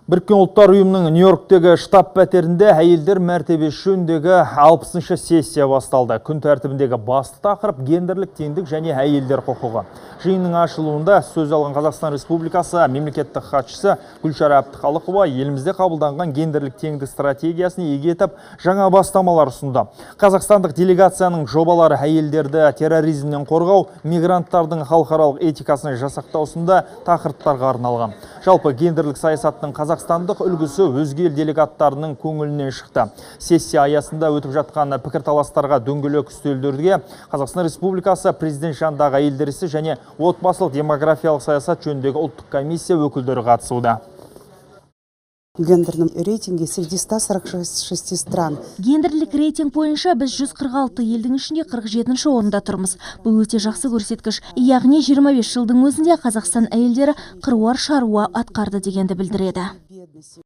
Біріккен Ұлттар Ұйымының Нью-Йорктегі штаб пәтерінде әйелдер мәртебесі жөніндегі 60-шы сессия басталды. Күн тәртібіндегі басты тақырып – гендерлік теңдік және әйелдер құқығы. Жиынның ашылуында сөз алған Қазақстан Республикасы мемлекеттік хатшысы Гүлшара Әбдіқалықова елімізде қабылданған гендерлік теңдік стратегиясын еге етіп, жаңа бастамалар ұсынды. Қазақстандық делегацияның жобалары әйелдерді терроризмнен қорғау, мигранттардың халықаралық этикасын жасақтау сынды тақырыптарға арналған. Жалпы, гендерлік саясаттың қазақстандық үлгісі өзге ел делегаттарының көңілінен шықты. Сессия аясында өтіп жатқан пікірталастарға, дөңгелек үстелдерге Қазақстан Республикасы Президент жанындағы әйелдер ісі және отбасылық демографиялық саясат жөніндегі ұлттық комиссия өкілдері қатысуда. В гендерном рейтинге среди 146 стран. Гендерлік рейтинг бойынша біз 146 елдің ішінде 47 орында тұрмыз. Бұл өте жақсы көрсеткіш. Яғни 25 жылдың өзінде Қазақстан әйелдері қыруар шаруа атқарды дегенді білдіреді.